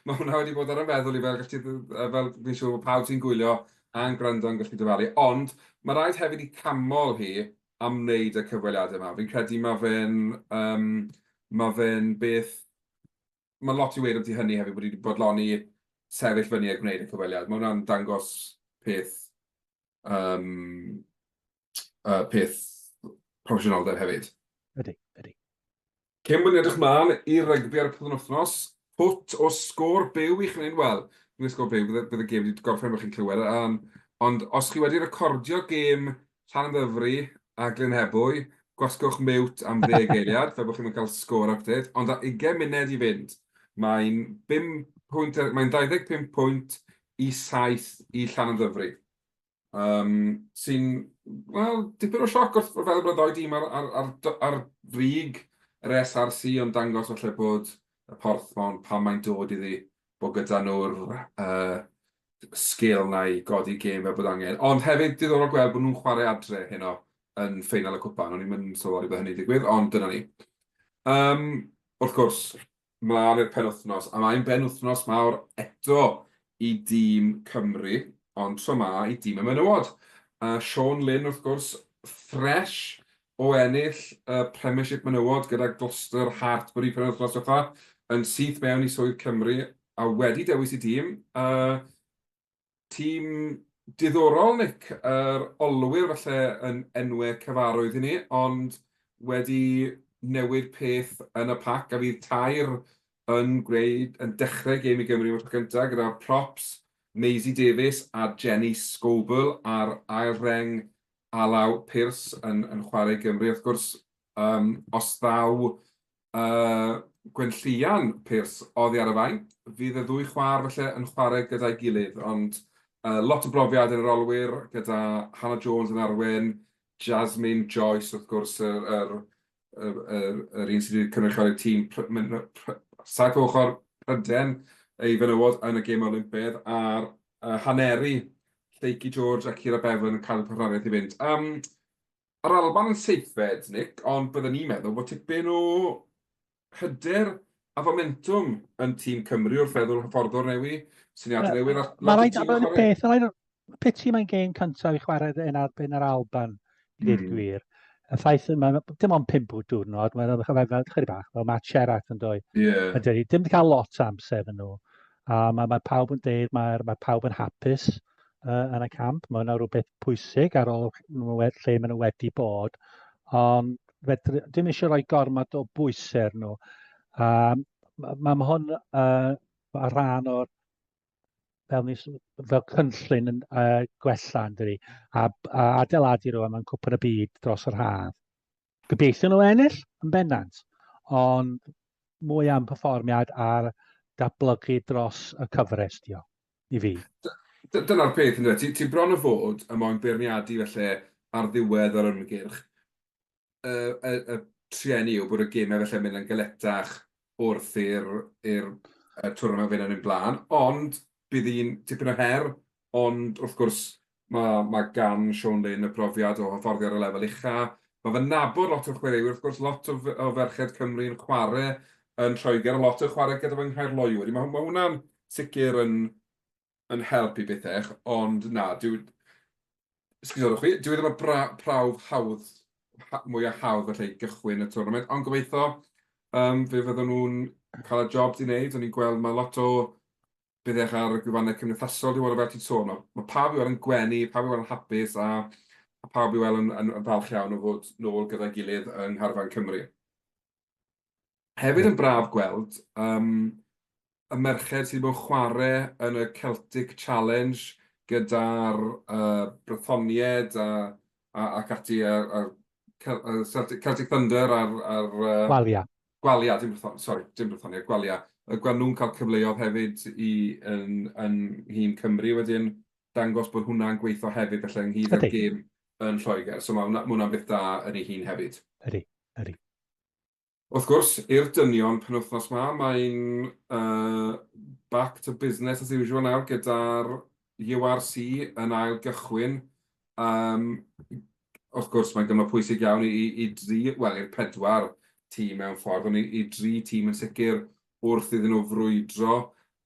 mae hwnna wedi bod ar y meddwl i fel, gallu, fel fi'n siŵr bod pawb sy'n gwylio a'n gwrando yn gallu dyfalu. Ond mae rhaid hefyd i camol hi am wneud y cyfweliadau yma. Fi'n credu mae fe'n um, mae fe'n beth... Mae lot i weud ambiti hynny hefyd, bod hi wedi bodloni sefyll fyny a gwneud y cyfweliad. Mae hwnna'n dangos peth um, peth proffesiynoldeb hefyd. Ydy, ydy. Cyn bod ni'n edrych mlaen i rygbi ar y penwythnos, pwt o sgôr byw i chi wneud, wel, ddim sgôr byw, bydd, bydd y gêm wedi gorffen bod chi'n clywed, um, ond os chi wedi recordio gêm Llanymddyfri a Glynebwy, Gwasgwch mute am ddeg eiliad, fel bod chi'n cael sgôr update. Ond â 20 munud i fynd, mae'n 5 pwynt, mae'n 25 pwynt i 7 i Llanymddyfri. Um, sy'n, wel, dipyn o sioc wrth feddwl bod y ddou dîm ar, ar, ar, ar frig yr SRC, ond dangos falle bod y Porthmon, pan mae'n dod iddi, bod gyda nhw'r uh, sgil 'na i godi gêm fel bod angen. Ond hefyd, diddorol gweld bod nhw'n chwarae adre heno yn ffeinal y cwpan. O'n i'm yn sylweddoli bod hynny'n digwydd, ond dyna ni. Um, wrth gwrs, mlaen i'r penwythnos, a mae'n benwythnos mawr eto i dîm Cymru, ond tro 'ma i dîm y menywod. Sean Lynn, wrth gwrs, fresh o ennill y Premiership Menywod gyda Gloucester Hartbury penwythnos diwetha, yn syth mewn i swydd Cymru a wedi dewis ei dîm. Uh, tîm diddorol, Nick. Yr olwyr falle yn enwau cyfarwydd i ni, ond wedi newid peth yn y pac a fydd tair yn gwneud, yn dechrau gêm i Gymru am y tro cyntaf gyda'r props Maisie Davies a Jenny Scoble a'r ail reng Alaw Pearce yn, yn chwarae i Gymru. Wrth gwrs, um, os ddaw uh, Gwenllian Pearce oddi ar y fainc, fydd y ddwy chwaer felly yn chwarae gyda'i gilydd, ond uh, lot o brofiad yn yr olwyr gyda Hannah Jones yn arwen, Jasmine Joyce wrth gwrs, yr, yr, yr, yr, yr un sydd wedi cynrychioli'r tîm saith o ochr Pryden ei fenywod yn y gêm Olympaidd, a'r uh, haneri Lleucu George a Keira Bevan yn cael y partneriaeth i fynd. Um, Yr Alban yn seithfed, Nick, ond bydden ni'n meddwl bod tipyn o hyder a fomentwm yn tîm Cymru wrth feddwl hyfforddwr newi, syniadau newydd a lot o tîm yn chwarae. Peth, mae'n piti mae'n gêm cyntaf i chwarae yn erbyn yr Alban, i ddweud mm. gwir. Y ffaith, mae, dim ond 5 diwrnod, mae'n fel chydig bach, fel Matt Sherratt yn dweud. Yeah. Yn dweud, dim wedi cael lot o amser yn nhw. A mae, mae pawb yn dweud, mae, mae pawb yn hapus uh, yn y camp. Mae yna rhywbeth pwysig ar ôl nhw, lle maen nhw wedi bod. Ond fedru, dim eisiau rhoi gormod o bwysau ar nhw. Um, mae ma hwn uh, rhan o'r fel, ni, fel cynllun yn uh, gwella yn dydi, a, a adeiladu rhywun mewn cwpan y byd dros yr haf. Gobeithio nhw ennill yn bendant, ond mwy am perfformiad a'r datblygu dros y cyfres, dio, i fi. Dyna'r peth, yndyfe? Ti, ti bron o fod yn moyn beirniadu felly ar ddiwedd yr ymgyrch. Y, y, y trueni yw bod y gemau felly'n mynd yn galetach wrth i'r i'r y twrnament fynd yn ei blaen, ond bydd hi'n tipyn o her, ond wrth gwrs mae, mae gan Sean Lynn y profiad o hyfforddi ar y lefel ucha. Mae fe'n nabod lot o'r chwaraewyr, wrth gwrs, lot o, o ferched Cymru yn chwarae yn Lloegr, a lot o chwarae gyda fy Nghaerloyw. Mae, mae hwnna'n sicr yn, yn help i bethau, ond na, dyw... Esgusodwch fi, dyw e ddim y prawf hawdd, mwyaf hawdd felly i gychwyn y tournament, ond gobeithio um, fe fydden nhw'n cael y job di wneud. O'n i'n gweld mae lot o bethau ar y gwefannau cymdeithasol, dwi'n fel ti'n sôn, mae, mae pawb i weld yn gwenu, pawb i weld yn hapus, a, a pawb i weld yn, yn, yn falch iawn o fod nôl gyda'i gilydd yng Ngharfan Cymru. Hefyd yn braf gweld um, y merched sydd wedi bod yn chwarae yn y Celtic Challenge gyda'r uh, Brythoniaid a, a, ac ati, a, a Celtic, Celtic Thunder a'r... Ar, uh, Gwalia. Gwalia, dim Brython, sorry, dim Brythoniaid, Gwalia. Gweld nhw'n cael cyfleoedd hefyd i, yn, yn nhîm Cymru wedyn, dangos bod hwnna'n gweithio hefyd felly ynghyd â'r gêm yn Lloegr. So mae hwnna'n ma hwnna beth da yn ei hun hefyd. Ydy, ydy. Wrth gwrs, i'r dynion penwythnos 'ma, mae'n uh, back to business as usual nawr gyda'r URC yn ail gychwyn. Um, wrth gwrs, mae'n gyfnod pwysig iawn i, i, i dri, wel, i'r pedwar tîm mewn ffordd, ond i, i dri tîm yn sicr wrth iddyn nhw frwydro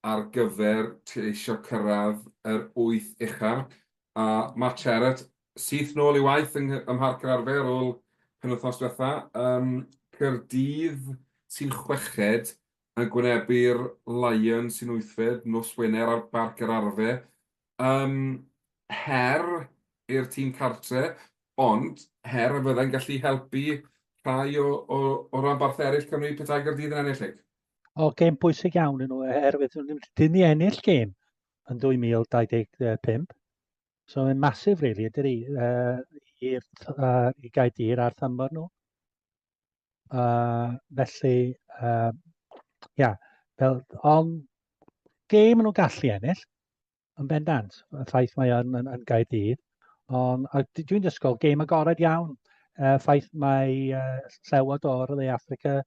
ar gyfer ceisio cyrraedd yr wyth uchaf. A Matt Sherratt, syth nôl i waith yng, ym Mharc yr Arfau ar ôl penwythnos diwetha. Um, Caerdydd sy'n chweched yn gwynebu'r Lions sy'n wythfed nos Wener ar Barc yr Arfau. Um, her i'r tîm cartre, ond her a fyddai'n gallu helpu rhai o, o, o ranbarthau eraill Cymru petai Gaerdydd yn ennill. O, gêm bwysig iawn yn nhw, oherwydd nhw ddim i ennill gêm yn 2025. So mae'n massive, really, ydy, uh, i'r uh, i Gaerdydd a'r thymor nhw. Felly, ia, fel, ond gêm maen nhw'n gallu ennill, yn bendant, y ffaith mae yn, yn, yn Gaerdydd. Ond a dwi'n disgwyl gêm agored iawn. Ffaith mae llewod o'r Dde Affrica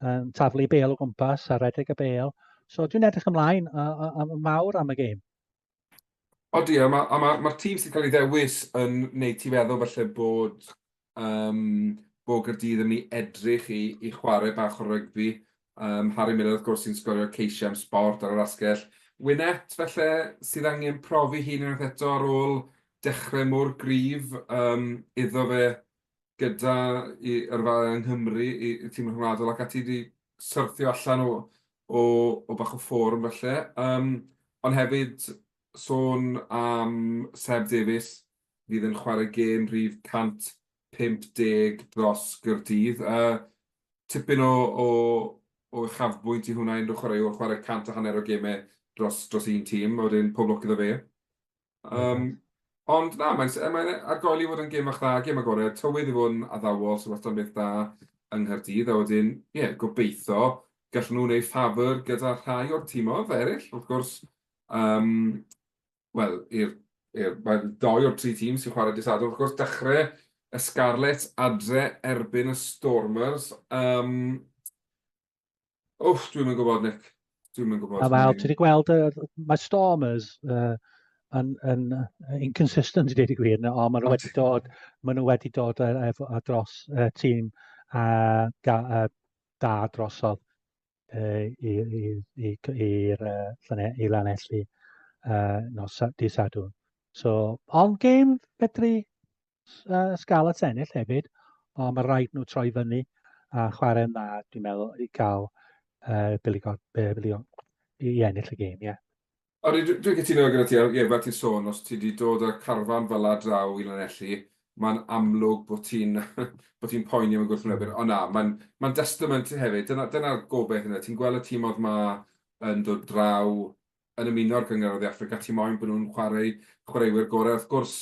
yn taflu bêl o gwmpas a redeg y bêl. So dwi'n edrych ymlaen yn mawr am y gêm. Odi, a mae'r ma, ma, ma tîm sy'n cael ei ddewis yn wneud ti feddwl falle bod um, bod Gaerdydd yn mynd i edrych i, i chwarae bach o rygbi. Harry Miller, wrth gwrs, sy'n sgorio ceisiau am sbort ar yr asgell. Winnett, falle, sydd angen profi hun unwaith eto ar ôl dechrau mor gryf iddo fe gyda i yrfa yng Nghymru, i, i tîm rhyngwladol ac ati wedi syrthio allan o, o, o bach o fform falle. Ond hefyd sôn am Seb Davies, fydd yn chwarae gêm rhif 150 dros Gaerdydd. Tipyn o, o, o uchafbwynt i hwnna, unrhyw chwaraewr chwarae 150 o gemau dros, dros un tîm, a wedyn pob lwc iddo fe. Um, ond na, mae'n mae argoeli i fod yn gêm fach dda, gêm agored, tywydd i fod yn addawol, sy'n wastad yn beth da yng Nghaerdydd, a wedyn, ie, yeah, gobeithio gallen nhw wneud ffafr gyda rhai o'r timoedd eraill, wrth gwrs. Um, Wel, i'r... i'r... Mae dou o'r tri tîm sy'n chwarae dydd Sadwrn, wrth gwrs, dechrau y Scarlets adre erbyn y Stormers. Um, wff, dwi'm yn gwybod, Nick. Dwi'm yn gwybod. A wel, ti wedi gweld, mae Stormers yn, yn inconsistent i dweud y gwir, ond maen nhw wedi dod, maen nhw wedi dod efo, dros tîm a, da drosodd. i'r i Lanelli nos dydd Sadwrn. So, ond gêm fedru Scarlets ennill hefyd, ond mae rhaid nhw troi fyny a chwarae'n dda, dwi'n meddwl, i gael Billy, God, Billy, i ennill y gêm, ie. Yeah. Odi, dwi'n cytuno gyda ti, ie, fel ti'n sôn, os ti 'di dod â carfan fel 'na draw i Lanelli, mae'n amlwg bod ti'n bod ti'n poeni am y gwrthwynebwyr. Ond na, mae'n mae'n destament hefyd, dyna dyna'r gobaith ynde, ti'n gweld y timoedd 'ma yn dod draw, yn ymuno â'r Gynghrair o Dde Affrica, ti moyn bod nhw'n chwarae chwaraewyr gorau. Wrth gwrs,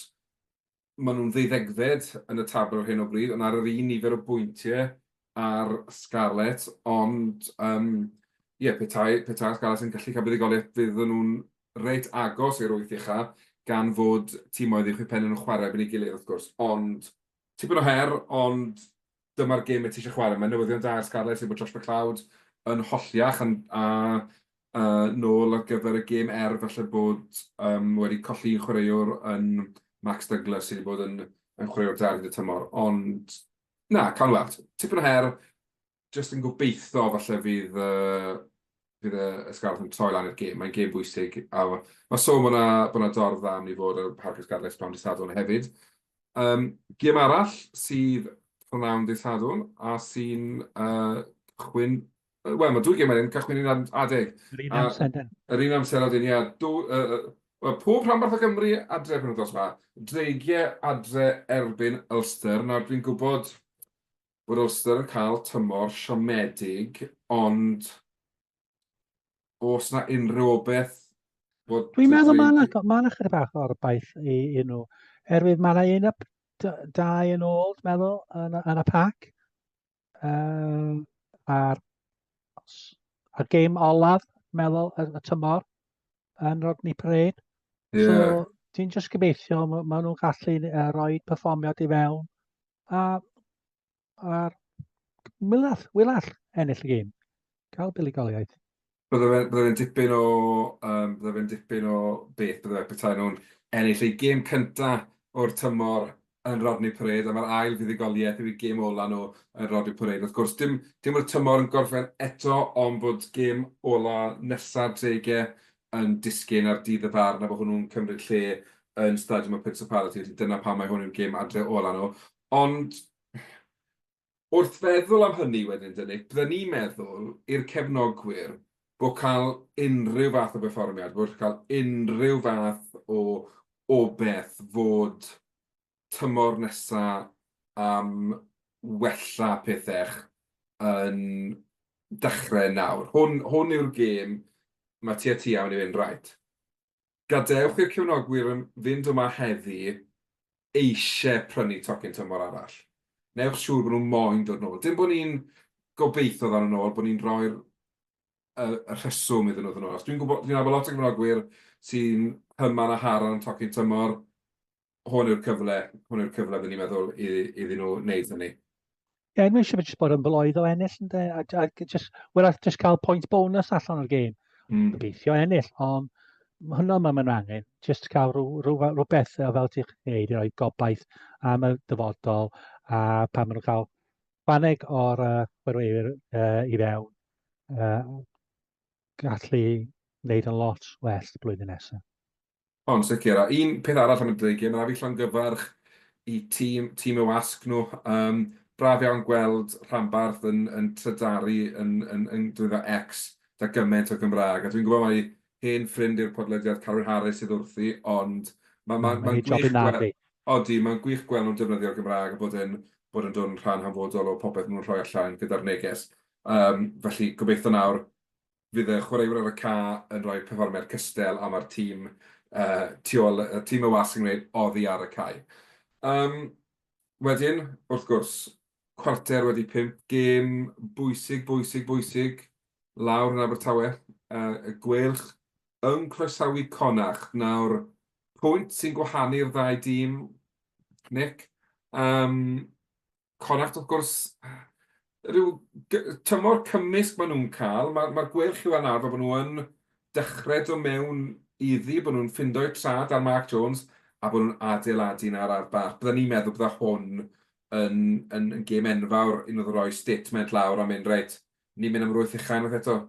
maen nhw'n ddeuddegfed yn y tabl ar hyn o bryd, ond ar yr un nifer o bwyntiau â'r Scarlets, ond yym ie, petai petai'r Scarlets yn gallu cael buddugoliaeth, fydden nhw'n reit agos i'r wyth ucha, gan fod timoedd uwch eu pennau nhw'n chwarae erbyn ei gilydd, wrth gwrs. Ond tipyn o her, ond dyma'r gêm ti eisiau chwarae. Mae'n newyddion da i'r Scarlets yw bod Josh McLeod yn holliach yn, a nôl ar gyfer y gêm er falle bod um, wedi colli un chwaraewr yn Max Douglas sydd wedi bod yn, yn chwaraewr da ar hyd y tymor. Ond na, cael weld. Tipyn o her, jyst yn gobeithio falle fydd, fydd y, y Scarlets yn troi lan i'r gêm. Mae'n gêm bwysig. A mae sôn bod 'na, bod 'na dorf dda yn mynd i fod ar Parc y Scarlets pnawn dydd Sadwrn hefyd. Um, gêm arall sydd pnawn dydd Sadwrn a sy'n cychwyn... Wel, mae dwy gêm yn cychwyn un adeg. Yr un amser, den. Yr un amser adeg, ie. Wel, pob rhanbarth o Gymru adre penwythnos 'ma. Dreigiau adre erbyn Ulster. Nawr, dwi'n gwybod bod Ulster yn cael tymor siomedig, ond oes 'na unrhyw obaith bod... Dwi'n meddwl mae yna, mae yna chydig bach o'r obaith i, i nhw. Erwydd mae yna un up, dau yn ôl, dwi'n meddwl, yn, yn y pac. A'r, a'r gêm olaf, meddwl, y, y tymor, yn Rodney Parade. Yeah. So, ti'n just gobeithio, maen ma nhw'n gallu rhoi perfformiad i fewn. A a'r wylall, wylall ennill y gêm. Cael buddugoliaeth. Bydde fe'n bydde fe'n dipyn o yym bydde fe'n dipyn o beth bydde fe petai nhw'n ennill eu gêm cynta o'r tymor yn Rodney Parade a mae'r ail fuddugoliaeth yw eu gêm ola nhw yn Rodney Parade. Wrth gwrs dim dim bod y tymor yn gorffen eto ond bod gêm ola nesa Dreigiau yn disgyn ar dydd y farn a bod hwnnw'n cymryd lle yn Stadiwm y Principality, felly dyna pam mai hwn yw'r gêm adre ola nhw. Ond wrth feddwl am hynny wedyn de Nick, bydden ni'n meddwl i'r cefnogwyr bod cael unrhyw fath o berfformiad, bod cael unrhyw fath o obaith fod tymor nesa am wella pethau yn dechrau nawr. Hwn, hwn yw'r gêm mae ti a ti am i fynd, reit, gadewch i'r cefnogwyr fynd yma heddi eisiau prynu tocyn tymor arall. Newch siŵr bod nhw'n moyn dod nôl. Dim bod ni'n... Gobeithio ddawn nhw nôl, bod ni'n rhoi'r y, y rheswm iddyn nhw ddod nôl. Dwi'n gwybod, dwi'n nabod lot o gefnogwyr sy'n hyman a haran yn tocyn tymor. Hwn yw'r cyfle, hwn yw'r cyfle fydden ni'n meddwl iddyn nhw wneud hynny. Ie, yeah, mae'n eisiau jyst bod yn bloedd o ennill, ynddo? A, a just, wrach just cael point bonus allan o'r gêm. Gobeithio ennill, ond hwnna mae maen angen, just cael rhyw, rhyw, rhywbeth fel ti'n gwneud i roi gobaith am y dyfodol a pan maen nhw'n cael chwaneg o'r chwaraewyr i fewn, gallu wneud yn lot well blwyddyn nesaf. Ond sicr, a un peth arall am y Dreigiau, mae'n rhaid fi llongyfarch i tîm, tîm y wasg nhw. Um, braf iawn gweld rhanbarth yn, yn trydaru yn, yn, yn defnyddio X da gymaint o Gymraeg. A dwi'n gwybod mai hen ffrind i'r podlediad Carwyn Harris sydd wrthi, ond mae'n ma, ma, ma gwych gweld... Odi, mae'n gwych gweld nhw'n defnyddio'r Gymraeg a bod e'n bod yn dod yn rhan hanfodol o popeth maen nhw'n rhoi allan gyda'r neges. Um, felly, gobeithio nawr fydd y chwaraewyr ar y ca yn rhoi perfformiad cystel a mae'r tîm uh, tu ôl, y tîm y wasg yn gwneud oddi ar y cae. Um, wedyn, wrth gwrs, 5:15, gêm bwysig, bwysig, bwysig lawr yn Abertawe. Uh, y Gweilch yn croesawu Connacht. Nawr, pwynt sy'n gwahanu'r ddau dîm, Nick? Um, Connacht, wrth gwrs, rhyw tymor cymysg maen nhw'n cael. Mae'r ma Gweilch i'w weld nawr fel bod nhw yn dechrau dod mewn iddi, bod nhw'n ffindo'u trad ar Mark Jones a bod nhw'n adeiladu'n araf bach. Byddwn ni'n meddwl bydda hwn yn, yn, yn gêm enfawr i nhw roi statement lawr a mynd, reit, ni'n mynd am yr wyth ucha unwaith eto.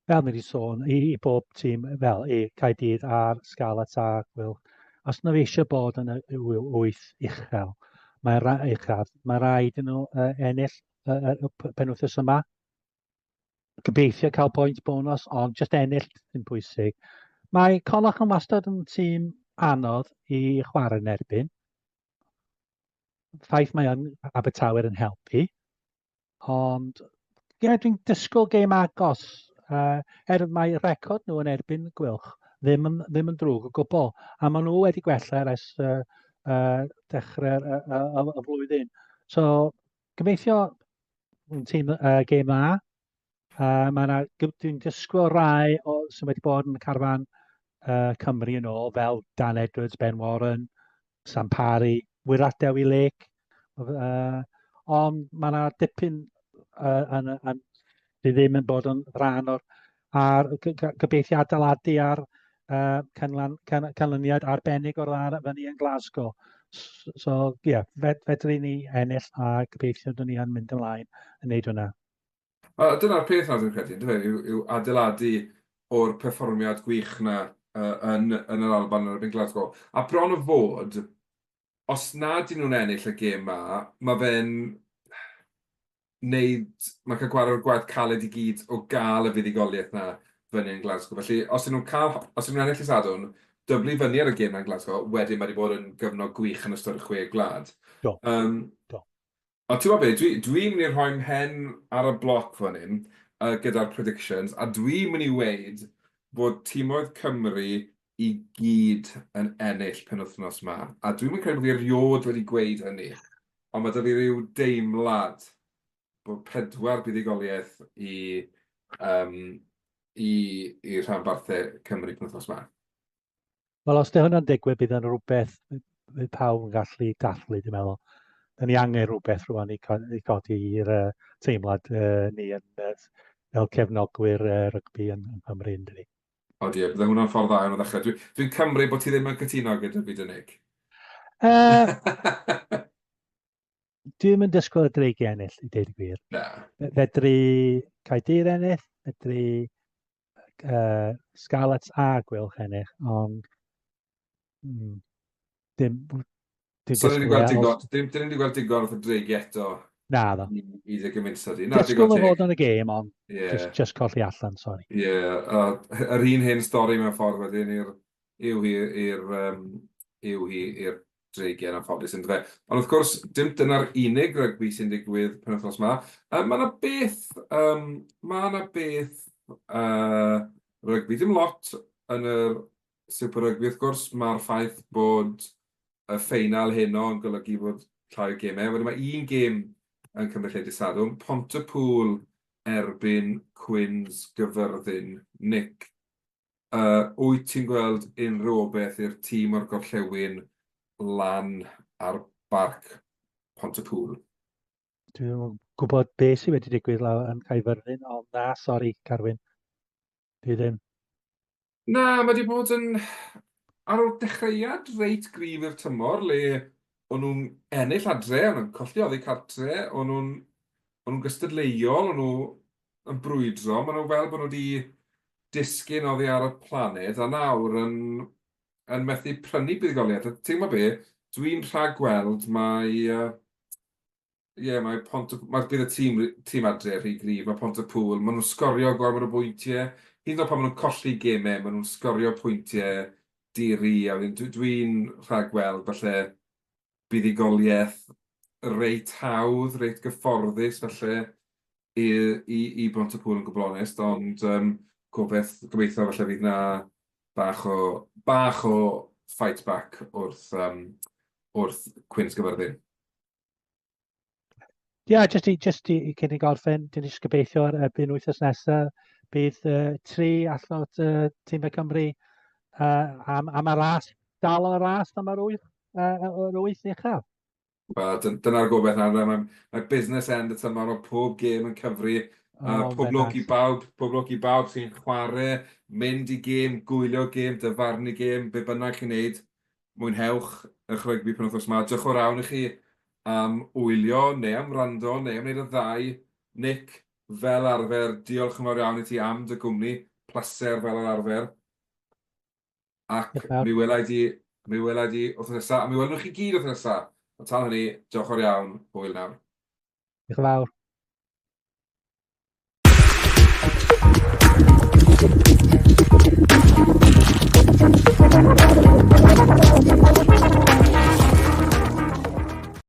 Fel ni wedi sôn, i, i bob tîm, fel i Caerdydd a'r Scarlets a Gweilch, os nhw eisiau bod yn y wyth uchel, mae ra uchaf, mae rhaid i nhw uh, ennill uh, uh, penwythnos yma. Gobeithio cael pwynt bonus, ond just ennill sy'n bwysig. Mae Connacht yn wastad yn tîm anodd i chwarae yn erbyn. Ffaith mae yn Abertawe yn helpu. Ond, ie, yeah, dwi'n disgwyl gêm agos. Er mae record nhw yn erbyn Gwylch ddim yn, ddim yn drwg o gwbl. A maen nhw wedi gwella ers dechrau'r y flwyddyn. So, gobeithio yn tîm gêm dda. Mae yna, dwi'n disgwyl rai o, sydd wedi bod yn y carfan Cymru yn ôl, fel Dan Edwards, Ben Warren, Sam Parry, Wyrach Dewi Lake. Ond mae yna dipyn yn, yn, sydd ddim yn bod yn rhan o'r a'r gobeithio adeiladu ar canlan, can, canlyniad arbennig o'r dda fyny yn Glasgow. So, ie, yeah, fedru ni ennill a gobeithio dyn ni yn mynd ymlaen yn neud hwnna. A dyna'r peth nawr dwi'n credu, yndyfe, yw, yw adeiladu o'r perfformiad gwych 'na uh, yn, yn yr Alban yn erbyn Glasgow. A bron o fod, os nad ydyn nhw'n ennill y gêm 'ma, mae fe'n wneud, mae'n cael gwared o'r gwaith caled i gyd o gael y fuddugoliaeth 'na fyny yn Glasgow. Felly, os ydyn nhw'n cael, os ydyn nhw'n ennill y Sadwrn, dyblu fyny ar y gêm 'na yn Glasgow, wedyn mae wedi bod yn gyfnod gwych yn ystod y chwe gwlad. Do. Um, Do. Ond ti'n gwybod be, dwi, dwi'n mynd i rhoi mhen ar y bloc fan hyn uh, gyda'r predictions, a dwi'n mynd i weud bod timoedd Cymru i gyd yn ennill penwythnos ma. A dwi'n mynd credu bod fi erioed wedi gweud hynny, ond mae 'da fi ryw deimlad bod pedwar buddugoliaeth i, um, i, i rhanbarthau Cymru penwythnos ma. Wel, os 'di hwnna'n digwydd, bydd yn rhywbeth fydd pawb yn gallu dathlu, dwi'n meddwl. Da ni angen rhywbeth rwan i, i godi'r uh, teimlad uh, ni yn, uh, fel cefnogwyr uh, rygbi yn, yng Nghymru, yn dydi. O die, bydde hwnna'n ffordd dda iawn o ddechrau. Dwi'n dwi cymryd bod ti ddim yn cytuno gyda fi, Dynig. Dwi ddim yn disgwyl y Dreigiau ennill, i deud y gwir. Na. Fedru Caerdydd ennill, fedru uh, Scarlets a Gweilch ennill, ond dim... Dim so, ni wedi gweld digon, dim, dim wedi gweld digon wrth y Dreigiau eto. Na, ddo. I dy gymuned di. Na, Disgwyl o fod yn y gêm, ond yeah. just, just colli allan, sorry. Ie, yeah, yr un hen stori mewn ffordd wedyn i'r yw hi i'r um, yw hi i'r Dreigiau yn anffodus, yndyfe? Ond wrth gwrs, dim dyna'r unig rygbi sy'n digwydd penwythnos 'ma. Yy, ma' 'na beth, yym, ma' 'na beth yy rygbi, dim lot yn yr Super Rugby wrth gwrs, ma'r ffaith bod y ffeinal heno yn golygu bod llai o gemau. Wedyn ma' un gêm yn cymryd lle dydd Sadwrn. Pontypŵl erbyn Cwins Gyfyrddin. Nick, uh, wyt ti'n gweld unrhyw obeith i'r tîm o'r gorllewin lan ar barc Pontypŵl? Dwi ddim yn gwybod beth sydd wedi digwydd lawr yn Caerfyrddin, ond na, sori, Carwyn. Dwi ddim. Na, mae wedi bod yn... Ar ôl dechreuad reit gryf i'r tymor, le o'n nhw'n ennill adre, o'n nhw'n colli oddi cartre, o'n nhw'n o'n nhw'n gystadleuol, o'n nhw yn brwydro, maen nhw fel bod nhw wedi disgyn oddi ar y planed, a nawr yn, yn methu prynu buddugoliaeth. A ti'n gwybod be, dwi'n rhagweld mae Ie, mae Pont... Mae'r... Bydd y tîm tîm adre rhy gryf. Mae Pontypŵl, maen nhw'n sgorio gormod o bwyntiau. Hyd yn oed pan maen nhw'n colli gemau, maen nhw'n sgorio pwyntiau di-ri. A wedyn dwi dwi'n rhagweld falle buddugoliaeth reit hawdd, reit gyfforddus falle i i i Bontypŵl yn gwbl onest. Ond yym gobeith gobeithio falle fydd 'na bach o bach o fight back wrth yym wrth Cwins Gaerfyrddin. Ie, yeah, jyst i, jyst i, cyn i gorffen, dyn ni jyst gobeithio ar erbyn wythnos nesaf bydd tri allan o'r tîmau Cymru am, am y ras, dal yn y ras am yr wyth, yr wyth uchaf. Wel, dyna'r gobeith nawr, mae, mae business end y tymor, mae pob gêm yn cyfri. Oh, pob lwc i bawb, pob lwc i bawb sy'n chwarae, mynd i gêm, gwylio gêm, dyfarnu gêm, be bynnag chi'n neud, Mwynhewch eich rygbi penwythnos 'ma. Diolch yn fawr iawn i chi am wylio, neu am wrando, neu am wneud y ddau. Nick, fel arfer, diolch yn fawr iawn i ti am dy gwmni. Pleser fel yr arfer. Ac mi wela i di, mi wela i di wythnos nesa, a mi welwn chi gyd wythnos nesa. Ond tan hynny, diolch yn fawr iawn, hwyl nawr. Diolch yn fawr.